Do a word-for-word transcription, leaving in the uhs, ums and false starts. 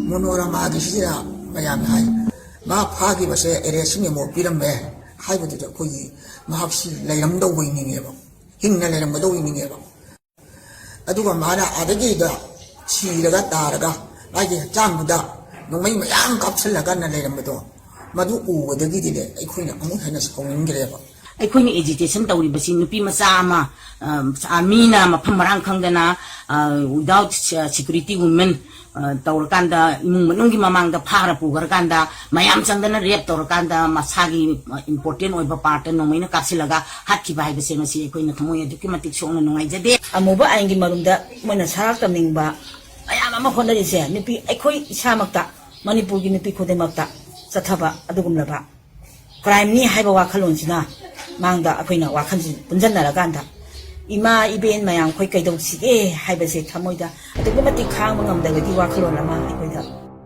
ꯃꯣꯅꯣꯔꯃꯥꯒꯤꯁꯤꯗ ꯃꯌꯥꯝꯅ ꯍꯥꯏ, ꯃꯥ ꯐꯥꯈꯤꯕꯁꯦ Ares memo ꯄꯤꯔꯝꯃꯦ ꯍꯥꯏꯕꯗꯨꯗ ꯑꯩꯈꯣꯏꯒꯤ ꯃꯍꯥꯛꯁꯤ ꯂꯩꯔꯝꯗꯧꯕꯩ ꯅꯤꯡꯉꯦꯕ, ꯍꯤꯡꯅ ꯂꯩꯔꯝꯒꯗꯧꯕꯩ ꯅꯤꯡꯉꯦꯕ꯫ ꯑꯗꯨꯒ ꯃꯥꯅ ꯑꯗꯒꯤꯗ ꯁꯤꯔꯒ ꯇꯥꯔꯒ ꯃꯥꯒꯤ ꯍꯛꯆꯥꯡꯗꯨꯗ ꯅꯣꯡꯃꯩ ꯃꯌꯥꯝ ꯀꯥꯞꯁꯤꯜꯂꯒꯅ ꯂꯩꯔꯝꯕꯗꯣ, ꯃꯗꯨ ꯎꯕꯗꯒꯤꯗꯤꯅꯦ ꯑꯩꯈꯣꯏꯅ ꯑꯃꯨꯛ ꯍꯦꯟꯅ ꯁꯥꯎꯅꯤꯡꯈ꯭ꯔꯦꯕ꯫ ꯑꯩꯈꯣꯏꯅ ꯑꯦꯖꯤꯇꯦꯁꯟ ꯇꯧꯔꯤꯕꯁꯤ ꯅꯨꯄꯤ ꯃꯆꯥ ꯑꯃ, ꯑ, ꯃꯤꯅ ꯃꯐꯝ ꯃꯔꯥꯡ ꯈꯪꯗꯅ, ꯑ, without security woman, ꯑ, ꯇꯧꯔꯀꯥꯟꯗ, ꯏꯃꯨꯡ ꯃꯅꯨꯡꯒꯤ ꯃꯃꯥꯡꯗ ꯐꯥꯔ ꯄꯨꯈ꯭ꯔꯀꯥꯟꯗ, ꯃꯌꯥꯝ ꯆꯪꯗꯅ ꯔꯦꯞ ꯇꯧꯔꯀꯥꯟꯗ, ꯃꯁꯥꯒꯤ, ꯑ, ꯏꯝꯄꯣꯔꯇꯦꯟ ꯑꯣꯏꯕ ꯄꯥꯔꯠꯇ ꯅꯣꯡꯃꯩꯅ ꯀꯥꯞꯁꯤꯜꯂꯒ ꯍꯥꯠꯈꯤꯕ ꯍꯥꯏꯕꯁꯦ, ꯃꯁꯤ ꯑꯩꯈꯣꯏꯅ ꯊꯃꯣꯏ ꯑꯗꯨꯛꯀꯤ ꯃꯇꯤꯛ ꯁꯣꯛꯅ ꯅꯨꯡꯉꯥꯏꯖꯗꯦ꯫ ꯑꯃꯨꯕ ꯑꯥꯏꯟꯒꯤ ꯃꯔꯨꯝꯗ ꯃꯣꯏꯅ ꯁꯔꯥꯛ ꯇꯝꯅꯤꯡꯕ ꯃꯌꯥꯝ ꯑꯃ ꯍꯣꯠꯅꯔꯤꯁꯦ, ꯅꯨꯄꯤ ꯑꯩꯈꯣꯏ ꯏꯁꯥꯃꯛꯇ, ꯃꯅꯤꯄꯨꯔꯒꯤ ꯅꯨꯄꯤ ꯈꯨꯗꯤꯡꯃꯛꯇ ꯆꯠꯊꯕ ꯑꯗꯨꯒꯨꯝꯂꯕ ꯀ꯭ꯔꯥꯏꯝꯅꯤ ꯍꯥꯏꯕ ꯋꯥꯈꯜꯂꯣꯟꯁꯤꯅ ꯃꯥꯡꯗ ꯑꯩꯈꯣꯏꯅ ꯋꯥꯈꯜꯁꯤ ꯄꯨꯟꯁꯤꯟꯅꯔꯀꯥꯟꯗ, ꯏꯃꯥ ꯏꯕꯦꯟ ꯃꯌꯥꯝ ꯑꯩꯈꯣꯏ ꯀꯩꯗꯧꯁꯤꯒꯦ ꯍꯥꯏꯕꯁꯦ ꯊꯃꯣꯏꯗ ꯑꯗꯨꯛꯀꯤ ꯃꯇꯤꯛ ꯈꯥꯡꯕ ꯉꯝꯗꯕꯒꯤ ꯋꯥꯈꯜꯂꯣꯟ ꯑꯃ ꯑꯩꯈꯣꯏꯗ